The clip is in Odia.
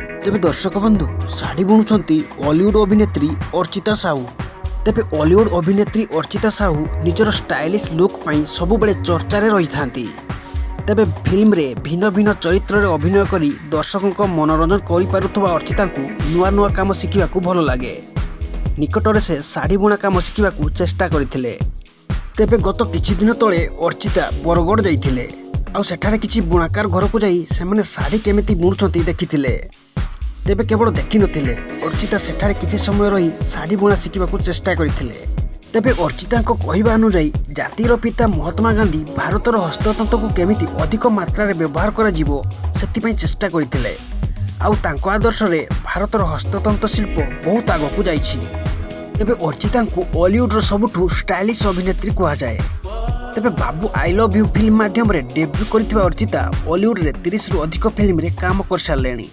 ତେବେ ଦର୍ଶକ ବନ୍ଧୁ, ଶାଢ଼ୀ ବୁଣୁଛନ୍ତି ଅଲିଉଡ଼ ଅଭିନେତ୍ରୀ ଅର୍ଚ୍ଚିତା ସାହୁ। ତେବେ ଅଲିଉଡ଼ ଅଭିନେତ୍ରୀ ଅର୍ଚ୍ଚିତା ସାହୁ ନିଜର ଷ୍ଟାଇଲିଶ ଲୁକ୍ ପାଇଁ ସବୁବେଳେ ଚର୍ଚ୍ଚାରେ ରହିଥାନ୍ତି। ତେବେ ଫିଲ୍ମରେ ଭିନ୍ନ ଭିନ୍ନ ଚରିତ୍ରରେ ଅଭିନୟ କରି ଦର୍ଶକଙ୍କ ମନୋରଞ୍ଜନ କରିପାରୁଥିବା ଅର୍ଚ୍ଚିତାଙ୍କୁ ନୂଆ ନୂଆ କାମ ଶିଖିବାକୁ ଭଲ ଲାଗେ। ନିକଟରେ ସେ ଶାଢ଼ୀ ବୁଣା କାମ ଶିଖିବାକୁ ଚେଷ୍ଟା କରିଥିଲେ। ତେବେ ଗତ କିଛି ଦିନ ତଳେ ଅର୍ଚ୍ଚିତା ବରଗଡ଼ ଯାଇଥିଲେ ଆଉ ସେଠାରେ କିଛି ବୁଣାକାର ଘରକୁ ଯାଇ ସେମାନେ ଶାଢ଼ୀ କେମିତି ବୁଣୁଛନ୍ତି ଦେଖିଥିଲେ। ତେବେ କେବଳ ଦେଖିନଥିଲେ, ଅର୍ଚ୍ଚିତା ସେଠାରେ କିଛି ସମୟ ରହି ଶାଢ଼ୀ ବୁଣା ଶିଖିବାକୁ ଚେଷ୍ଟା କରିଥିଲେ। ତେବେ ଅର୍ଚ୍ଚିତାଙ୍କ କହିବା ଅନୁଯାୟୀ, ଜାତିର ପିତା ମହାତ୍ମା ଗାନ୍ଧୀ ଭାରତର ହସ୍ତତନ୍ତକୁ କେମିତି ଅଧିକ ମାତ୍ରାରେ ବ୍ୟବହାର କରାଯିବ, ସେଥିପାଇଁ ଚେଷ୍ଟା କରିଥିଲେ। ଆଉ ତାଙ୍କ ଆଦର୍ଶରେ ଭାରତର ହସ୍ତତନ୍ତ ଶିଳ୍ପ ବହୁତ ଆଗକୁ ଯାଇଛି। ତେବେ ଅର୍ଚ୍ଚିତାଙ୍କୁ ଅଲିଉଡ଼ର ସବୁଠୁ ଷ୍ଟାଇଲିଶ ଅଭିନେତ୍ରୀ କୁହାଯାଏ। ତେବେ ବାବୁ I love you film ମାଧ୍ୟମରେ ଡେବ୍ୟୁ କରିଥିବା ଅର୍ଚ୍ଚିତା ଅଲିଉଡ଼ରେ 30ରୁ ଅଧିକ ଫିଲ୍ମରେ କାମ କରିସାରିଲେଣି।